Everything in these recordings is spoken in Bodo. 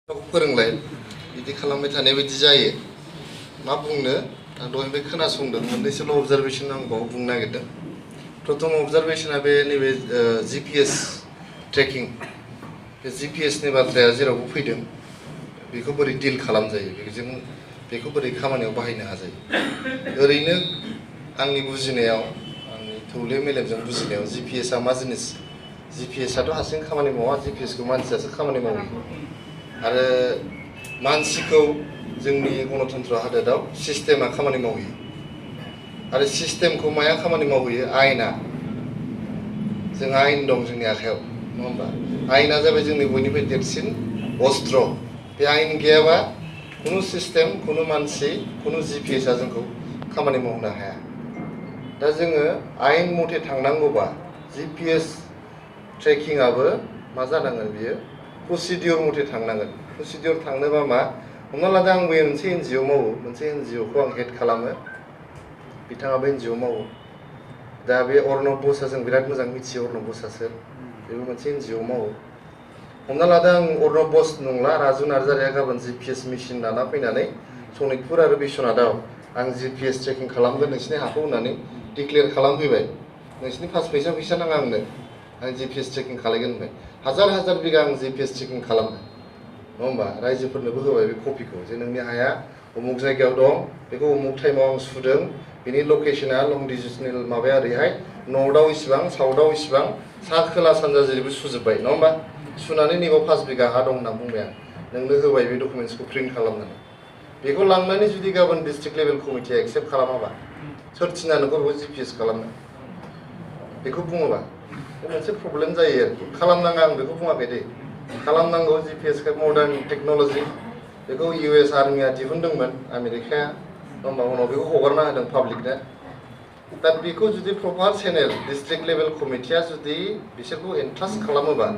फोरोंलाय बिदि खालामबाय थानाय बायदि जायो मा बुंनो आं दहायनिफ्राय खोनासंदों मोननैसोल' अबजारभेसन आं बाव बुंनो नागिरदों प्रथम अबजारभेसना बे नैबे जिपिएस ट्रेकिं बे जिपिएसनि बाथ्राया जेरावबो फैदों बेखौ बोरै डिल खालामजायो बेजों बेखौ बोरै खामानियाव बाहायनो हाजायो ओरैनो आंनि बुजिनायाव आंनि थौले मेलेमजों बुजिनायाव जिपिएसआ मा जिनिस जिपिएसआथ' हारसिं खामानि मावा जिपिएसखौ मानसियासो खामानि मावो आरो मानसिखौ जोंनि गणतन्त्र हादोराव सिस्टेमा खामानि मावहैयो आरो सिस्टेमखौ माया खामानि मावहैयो आयेना जोंहा आयेन दं जोंनि आखायाव नङा होमबा आयेना जाबाय जोंनि बयनिफ्राय देरसिन अस्त्र बे आयेन गैयाबा खुनु सिस्टेम खुनु मानसि खुनु जिपिएसआ जोंखौ खामानि मावनो हाया दा जोङो आयेन मथे थांनांगौबा जिपिएस ट्रेकिंआबो मा जानांगोन बियो प्रसिडियर मथे थांनांगोन प्रसिडियर थांनोबा मा हमना लादो आंबो मोनसे एनजिअ मावो मोनसे एनजिअखौ आं हेड खालामो बिथाङाबो एनजिअ मावो दा बे अर्णब बसआ जों बिराद मोजां मिथियो अर्णब बसआ सोर बेबो मोनसे एनजिअ मावो हमना लादो आं अर्णब बस नंला राजु नार्जारिया गाबोन जिपिएस मेसिन लाना फैनानै सनितपुर आरो बिश्वनाथआव आं जिपिएस ट्रेकिं खालामगोन नोंसिनि हाखौ होननानै डिक्लेयार खालामफैबाय नोंसिनि फैसा नाङा आंनो आं जिपिएस ट्रेकिं खालामगोन होनबाय हाजार बिगा आं जिपिएस ट्रेकिं खालामो नङा होमबा रायजोफोरनोबो होबाय बे कपिखौ जे नोंनि हाया उमुक जायगायाव दं बेखौ उमुक टाइमाव आं सुदों बिनि लकेशना लं डिजिसनेल माबाया ओरैहाय नर्थआव इसिबां साउथआव इसिबां सा खोला सानजा जेरैबो सुजोब्बाय नङा होमबा सुनानै नैबाव 5 बिगा हा दं होनना बुंबाय आं नोंनो होबाय बे डकुमेन्ट्सखौ प्रिन्ट खालामनानै बेखौ लांनानै जुदि गाबोन डिस्ट्रिक्ट लेभेल कमिटिया एक्सेप्ट खालामाबा सोर थिना नोंखौ बेखौ जिपिएस खालामनो बेखौ बुङोबा मोनसे प्रब्लेम जायो आरोखि खालामनाङा आं बेखौ बुङाखै दे खालामनांगौ जिपिएसखौ मडार्न टेक्न'लजि बेखौ इउएस आर्मिया दिहुनदोंमोन आमेरिकाया होमबा उनाव बेखौ हगारना होदों पाब्लिकनो दा बेखौ जुदि प्रपार चेनेल डिस्ट्रिक्ट लेभेल कमिटिया जुदि बिसोरखौ एन्ट्रास्ट खालामोबा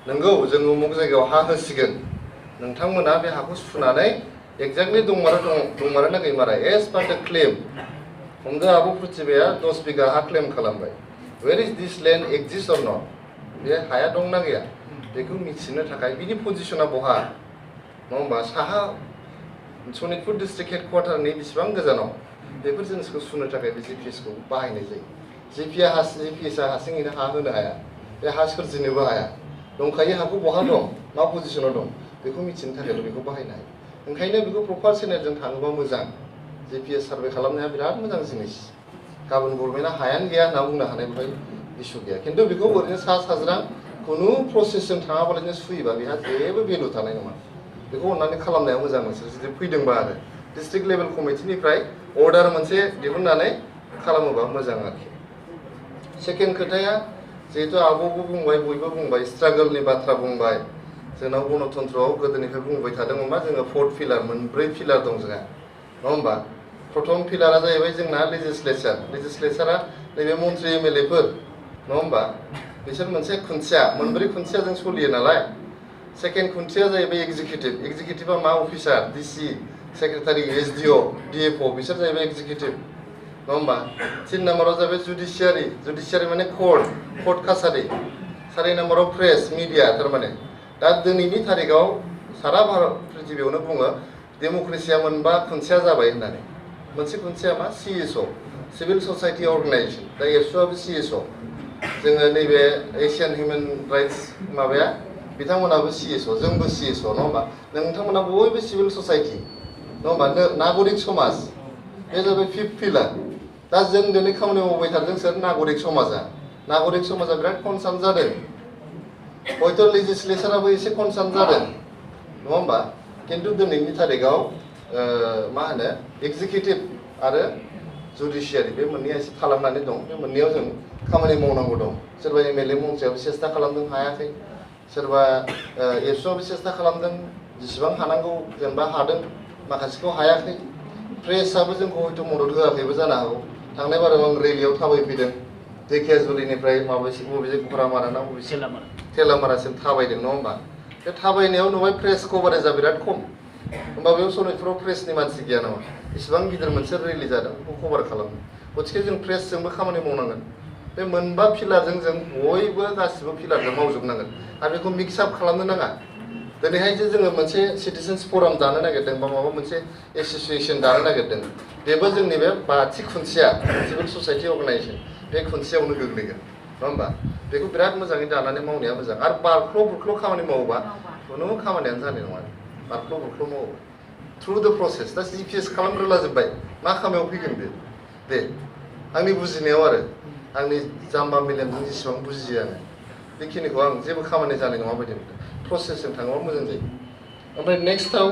नोंगौ जों उमुक जायगायाव हा होसिगोन नोंथांमोना बे हाखौ सुनानै एक्जेक्टलि दंमारोना गैमारा एज पार द क्लेम हमदो आब' प्रतिभाया 10 बिगा हा क्लेम खालामबाय where is this land exist or not बे हाया दंना गैया बेखौ मिथिनो थाखाय बिनि पजिशना बहा नङा होमबा साहा सनितपुर डिस्ट्रिक्ट हेडक्वार्टारनि बेसेबां गोजानाव बेफोर जिनिसखौ सुनो थाखाय बे जिपिएसखौ बाहायनाय जायो जिपिएसआ हारसिङैनो हा होनो हाया बे हा सोरजिनोबो हाया दंखायो हाखौ बहा दं मा पजिशनाव दं बेखौ मिथिनो थाखायल' बेखौ बाहायनो हायो ओंखायनो बेखौ प्रपार चेनेलजों थाङोबा मोजां जिपिएस सार्भे खालामनाया बिराद मोजां जिनिस गाबोन गभर्नमेन्टआ हायानो गैया होनना बुंनो हानाय बेवहाय इसु गैया खिन्थु बेखौ ओरैनो सा साज्रां खुनु प्रसेसजों थाङाबालानो सुयोबा बेहा जेबो भेलु थानाय नङा बेखौ अननानै खालामनाया मोजां नोंसोर जुदि फैदोंबा आरो डिस्ट्रिक्ट लेभेल कमिटिनिफ्राय अर्डार मोनसे दिहुननानै खालामोबा मोजां आरोखि सेकेन्ड खोथाया जिहेतु आब'बो बुंबाय बयबो बुंबाय स्ट्रागलनि बाथ्रा बुंबाय जोंनाव गणतन्त्रआव गोदोनिफ्राय बुंबाय थादोंमोन मा जोङो 4 पिलार मोनब्रै पिलार दं जोंहा नङा होमबा प्रथम पिलारा जाहैबाय जोंना लेजिस्लेचारा नैबे मन्त्रि एमएलएफोर नङा होमबा बिसोर मोनसे खुन्थिया मोनब्रै खुन्थियाजों सोलियो नालाय सेकेन्ड खुन्थिया जाहैबाय एक्जिकिउटिभआ मा अफिसार डिसि सेक्रेटारि एसडिअ डिएफअ बिसोर जाहैबाय एक्जिकिउटिभ नङा होमबा 3 नाम्बाराव जाहैबाय जुडिसियारि माने कर्ट कासारि 4 नाम्बाराव प्रेस मिडिया थारमाने दा दिनैनि तारिखाव सारा भारत पृथिबियावनो बुङो डेम'क्रेसिया मोनबा खुन्थिया जाबाय होननानै मोनसे खुन्थिया मा सिएसअ सिभिल ससाइटि अर्गानाइजेसन दा एबसुआबो सिएसअ जोङो नैबे एसियान हिउमेन राइट्स माबाया बिथांमोनाबो सिएसअ जोंबो सिएसअ नङा होमबा नोंथांमोना बयबो सिभिल ससाइटि नङा होमबा नागरिक समाज बे जाबाय 5th पिलार दा जों दिनै खामानि मावबाय थादों सोर नागरिक समाजा बिराद कनसार्न जादों हयथ' लेजिस्लेचाराबो एसे कनसार्न जादों नङा होमबा खिन्थु दिनैनि तारिखाव मा होनो एक्जिकिउटिभ आरो जुडिसियारि बे मोननैया एसे खालामनानै दं बे मोननैयाव जों खामानि मावनांगौ दं सोरबा एमएलए मन्थ्रियाबो सेस्था खालामदों हायाखै सोरबा एबसुआबो सेस्था खालामदों जेसेबां हानांगौ जेनेबा हादों माखासेखौ हायाखै प्रेसआबो जोंखौ हयथ' मदद होआखैबो जानो हागौ थांनाय बाराव आं रेलियाव थाबायफैदों धेकियाजुलिनिफ्राय माबासे बबे घरामारा ना बबे थेलामारासिम थाबायदों नङा होमबा बे थाबायनायाव नुबाय प्रेस कभारेजआ बिराद खम होमबा बेयाव सनितपुराव प्रेसनि मानसि गैया नामा इसिबां गिदिर मोनसे रेलि जादों बेखौ कभार खालामनो गथिखे जों प्रेसजोंबो खामानि मावनांगोन बे मोनबा पिलारजों जों बयबो गासिबो पिलारजों मावजोबनांगोन आरो बेखौ मिक्स आप खालामनो नाङा दिनैहाय जे जोङो मोनसे सिटिजेन्स फराम दानो नागिरदों बा माबा मोनसे एसोसिएसन दानो नागिरदों बेबो जोंनि बे बाथि खुन्थिया सिभिल ससाइटि अर्गानाइजेसन बे खुन्थियावनो गोग्लैगोन नङा होमबा बेखौ बिराद मोजाङै दानानै मावनाया मोजां आरो बारख्ल' बुरख्ल' खामानि मावोबा खुनु खामानियानो जानाय नङा बारख्ल' बुरख्ल' मावोबा थ्रु द प्रसेस दा जिपिएस खालामग्रोलाजोब्बाय मा खामायाव फैगोन बे आंनि बुजिनायाव आरो आंनि जाम्बा मेलेमजों जेसेबां बुजियो आङो बेखिनिखौ आं जेबो खामानि जानाय नङा बायदि मोनदों प्रसेसजों थाङोबा मोजां जायो ओमफ्राय नेक्स्टआव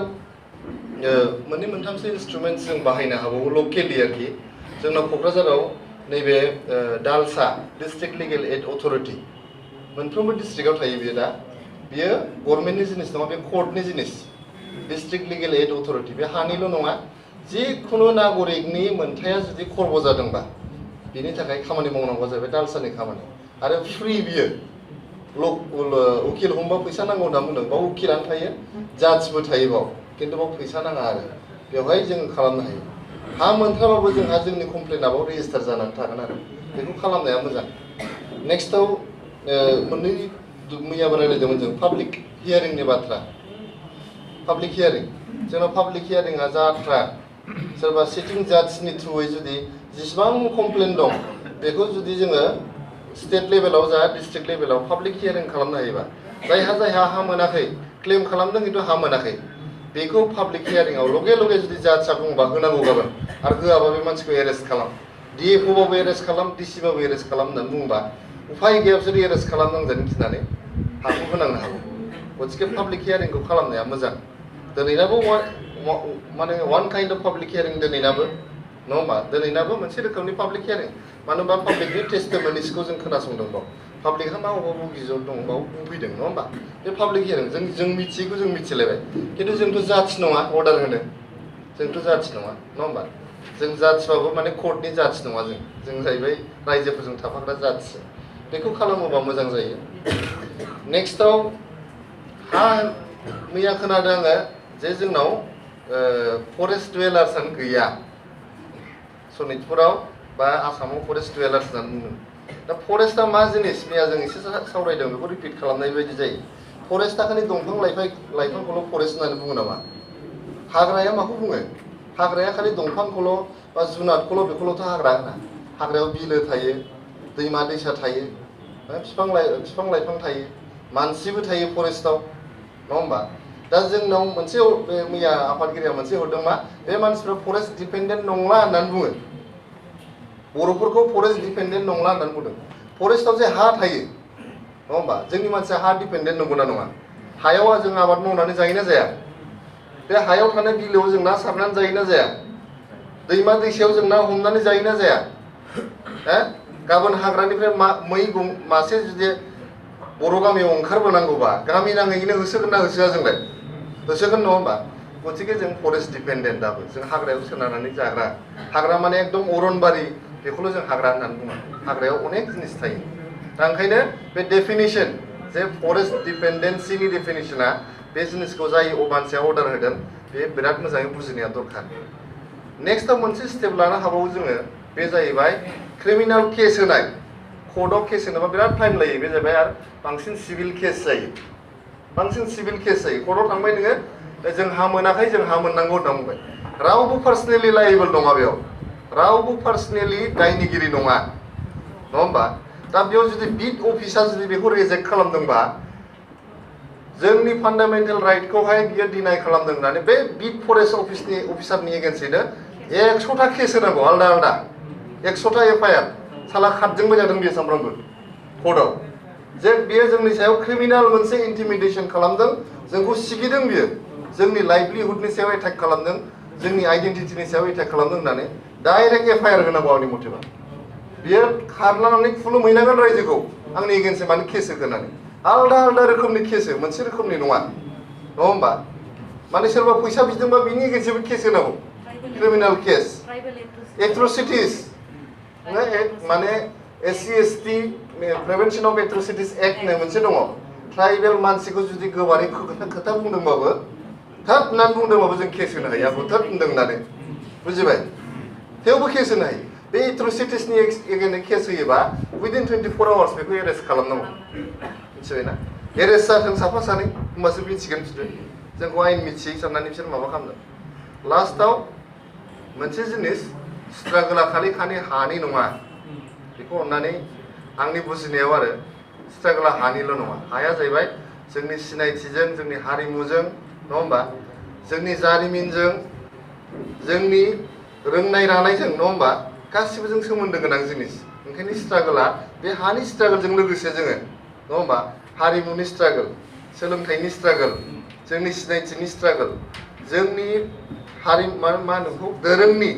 मोननै मोनथामसो इन्सट्रुमेन्ट जों बाहायनो हाबावो लकेलि आरोखि जोंनाव क'क्राझाराव नैबे डालसा डिस्ट्रिक्ट लिगेल एड अथरिटि मोनफ्रोमबो डिस्ट्रिक्टआव थायो बेयो दा बियो गभर्नमेन्टनि जिनिस नङा बे कर्टनि जिनिस डिस्ट्रिक्ट लिगेल एड अथरिटि बे हानिल' नङा जिखुनु नागरिकनि मोनथाया जुदि खर्ब जादोंबा बेनि थाखाय खामानि मावनांगौ जाहैबाय डालसानि खामानि आरो फ्रि बियो उकिल हमबा फैसा नांगौ होनना बुंदों बाव उकिलानो थायो जाजबो थायो बाव खिन्थु बाव फैसा नाङा आरो बेवहाय जों खालामनो हायो हा मोनथाराबाबो जोंहा जोंनि कमप्लेनआ बाव रेजिस्टार जानानै थागोन आरो बेखौ खालामनाया मोजां नेक्स्टआव मोननै मैयाबो रायलायदोंमोन जों पाब्लिक हियारिंनि बाथ्रा पाब्लिक हियारिं जोंनाव पाब्लिक हियारिंआ जाथ्रा सोरबा सिटिं जाजनि थ्रुयै जुदि जेसेबां कमप्लेन दं बेखौ जुदि जोङो स्टेट लेभेलाव जा डिस्ट्रिक्ट लेभेलाव पाब्लिक हियारिं खालामनो हायोबा जायहा हा मोनाखै क्लेम खालामदों खिन्थु हा मोनाखै बेखौ पाब्लिक हियारिंआव लगे लगे जुदि जाजआ बुंबा होनांगौ गाबोन आरो होआबा बे मानसिखौ एरेस्ट खालाम डिएफअ बाबो एरेस्ट खालाम डिसि बाबो एरेस्ट खालाम होननानै बुंबा उफाय गैया बिसोर एरेस्ट खालामनांगोन खिन्थानै हाखौ होनांनो हागौ गथिखे पाब्लिक हियारिंखौ खालामनाया मोजां दिनैनाबो माने वान काइन्ड अफ पाब्लिक हियारिं दिनैनाबो नङा होमबा दिनैनाबो मोनसे रोखोमनि पाब्लिक हियारिं मानो होनबा पाब्लिकनि टेस्टिमनिसखौ जों खोनासंदों बाव पाब्लिकहा मा अबाव गिजर दं बाव बुंफैदों नङा होमबा बे पाब्लिक हियारिं जों मिथियैखौ जों मिथिलायबाय खिन्थु जोंथ' जाज नङा अर्डार होनो जोंथ' जाज नङा होमबा जों जाजबाबो माने कर्टनि जाज नङा जों जाहैबाय रायजोफोरजों थाफाग्रा जाजसो बेखौ खालामोबा मोजां जायो नेक्स्टआव हा मैया खोनादों आङो जे जोंनाव फरेस्ट डुवेलार्सआनो गैया सनितपुराव बा आसामाव फरेस्ट डुवेलार्स होननानै बुंदों दा फरेस्टआ मा जिनिस मैया जों एसे सावरायदों बेखौ रिपिट खालामनाय बायदि जायो फरेस्टआ खालि दंफां लाइफांखौल' फरेस्ट होननानै बुङो नामा हाग्राया माखौ बुङो हाग्राया खालि दंफांखौल' बा जुनादखौल' बेखौल'थ' हाग्रा होना हाग्रायाव बिलो थायो दैमा दैसा थायो बिफां लाइफां थायो मानसिबो थायो फरेस्टआव नङा होमबा दा जोंनाव मोनसे मैया आफादगिरिया मोनसे हरदों मा बे मानसिफ्रा फरेस्ट डिपेन्डेन्ट नंला होननानै बुङो बर'फोरखौ फरेस्ट डिपेन्डेन्ट नंला होननानै बुंदों फरेस्टआव जे हा थायो नङा होमबा जोंनि मानसिया हा डिपेन्डेन्ट नंगौना नङा हायाव जों आबाद मावनानै जायोना जाया बे हायाव थानाय बिलोआव जों ना सारनानै जायोना जाया दैमा दैसायाव जों ना हमनानै जायोना जाया गाबोन हाग्रानिफ्राय मै मासे जुदि बर' गामियाव ओंखारबोनांगौबा गामि नाङैनो होसोगोन ना होसोआ जोंलाय होसोगोन नङा होमबा गथिखे जों फरेस्ट डिपेन्डेन्ट दाबो जों हाग्रायाव सोनारनानै जाग्रा हाग्रा माने एकदम अरनबारि बेखौल' जों हाग्रा होननानै बुङो हाग्रायाव अनेक जिनिस थायो दा ओंखायनो बे डेफिनेसन जे फरेस्ट डिपेन्डेन्सिनि डेफिनेसना बे जिनिसखौ जाय मानसिया अर्डार होदों बे बिराद मोजाङै बुजिनाया दरकार नेक्स्टआव मोनसे स्टेप लानो हाबावो जोङो बे जाहैबाय क्रिमिनेल केस होनाय कर्टआव केस होनोबा बिराद टाइम लायो बे जाहैबाय आरो बांसिन सिभिल केस जायो कर्टआव थांबाय नोङो जों हा मोनाखै जों हा मोननांगौ होनना बुंबाय रावबो पार्सनेलि लायेबल नङा बेयाव रावबो पार्सनेलि दायनिगिरि नङा होमबा दा बेयाव जुदि बिट अफिसा जुदि बेखौ रिजेक्ट खालामदोंबा जोंनि फान्डामेन्टेल राइटखौहाय बियो डिनाय खालामदों होननानै बे बिट फरेस्ट अफिसारनि एगेन्स्टैनो 100टा केस होनांगौ आलदा आलदा 100टा एफआइआर साला खारजोंबाय जादों बेयो सामफ्रामबो कर्टआव जे बेयो जोंनि सायाव क्रिमिनेल मोनसे इन्टिमिडेसन खालामदों जोंखौ सिगिदों बियो जोंनि लाइभलिहुडनि सायाव एटाक खालामदों जोंनि आइडेन्टिटिनि सायाव एटाक खालामदों होननानै डाइरेक्ट एफआइआर होनांगौ आंनि मथेबा बियो खारलांनानै खुलुमहैनांगोन रायजोखौ आंनि एगेन्स्टै मानो केस होनानै आलदा आलदा रोखोमनि केस मोनसे रोखोमनि नङा होमबा माने सोरबा फैसा बिदोंबा बिनि एगेन्स्टैबो केस होनांगौ क्रिमिनेल केस एट्रसिटिस माने SC/ST प्रिभेन्सन अफ एट्रसिटिस एक्ट होननाय मोनसे दङ ट्राइबेल मानसिखौ जुदि गोबारै खोथा बुंदोंबाबो थाद होननानै बुंदोंबाबो जों केस होनो हायो आंखौ थाद बुंदों होननानै बुजिबाय थेवबो केस होनो हायो बे एट्रसिटिसनि एगेन्स्टै केस होयोबा उइदिन 24 आवार्स बेखौ एरेस्ट खालामनांगौ मिथिबायना एरेस्ट जाथों साफा सानै होमबासो मिथिगोन बिसोरो जोंखौ आयेन मिथियै साननानै बिसोर माबा खालामदों लास्टआव मोनसे जिनिस स्ट्रागोला खालि हानि नङा बेखौ अननानै आंनि बुजिनायाव आरो स्ट्रागोला हानिल' नङा हाया जाहैबाय जोंनि सिनायथिजों जोंनि हारिमुजों नङा होमबा जोंनि जारिमिनजों जोंनि रोंनाय रानायजों नङा होमबा गासिबो जों सोमोन्दो गोनां जिनिस ओंखायनो स्ट्रागोला बे हानि स्ट्रागोलजों लोगोसे जोङो नङा होमबा हारिमुनि स्ट्रागोल सोलोंथाइनि स्ट्रागोल जोंनि सिनायथिनि स्ट्रागोल जोंनि मा होनो बेखौ दोरोंनि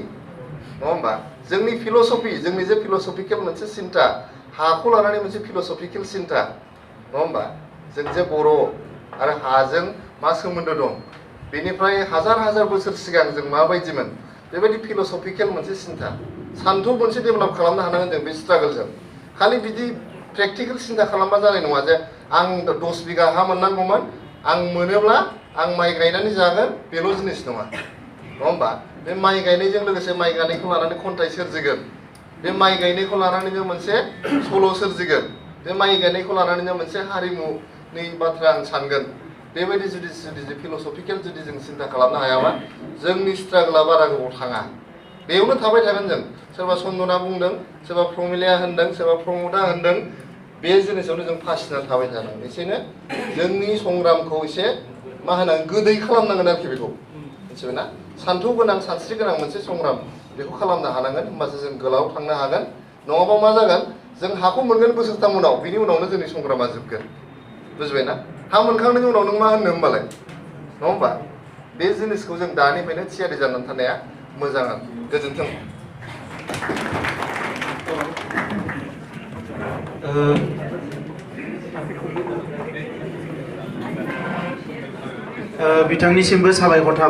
नङा होमबा जोंनि फिल'सफि जोंनि जे फिल'सफिकेल मोनसे सिन्था हाखौ लानानै मोनसे फिल'सफिकेल सिन्था नङा होमबा जों जे बर' आरो हाजों मा सोमोन्दो दं बेनिफ्राय हाजार बोसोर सिगां जों माबायदिमोन बेबायदि फिल'सफिकेल मोनसे सिन्था सान्थौ मोनसे डेभेलप खालामनो हानांगोन जों बे स्ट्रागोलजों खालि बिदि प्रेक्टिकेल सिन्था खालामबा जानाय नङा जे आं 10 बिगा हा मोननांगौमोन आं मोनोब्ला आं माइ गायनानै जागोन बेल' जिनिस नङा नङा होमबा बे माइ गायनायजों लोगोसे माइ गायनायखौ लानानै खन्थाइ सोरजिगोन बे माइ गायनायखौ लानानैनो मोनसे सल' सोरजिगोन बे माइ गायनायखौ लानानैनो मोनसे हारिमुनि बाथ्रा आं सानगोन बेबायदि जुदि फिल'सफिकेल जुदि जों सिन्था खालामनो हायाबा जोंनि स्ट्रागोला बारा गोबाव थाङा बेयावनो थाबाय थागोन जों सोरबा सन्दना बुंदों सोरबा प्रमिलाया होनदों सोरबा प्रमदा होनदों बे जिनिसावनो जों फासिनानै थाबाय थागोन एसेनो जोंनि संग्रामखौ एसे मा होनांगोन गोदै खालामनांगोन आरोखि बेखौ मिथिबाय ना सान्थौ गोनां सानस्रि गोनां मोनसे संग्राम बेखौ खालामनो हानांगोन होमबासो जों गोलाव थांनो हागोन नङाबा मा जागोन जों हाखौ मोनगोन बोसोरथाम उनाव बिनि उनावनो जोंनि संग्रामा जोबगोन बुजिबायना हा मोनखांनायनि उनाव नों मा होननो होमबालाय नङा होमबा बे जिनिसखौ जों दानिफ्रायनो थियारि जानानै थानाया मोजां आरो गोजोन्थों बिथांनिसिमबो साबायखर थाबाय।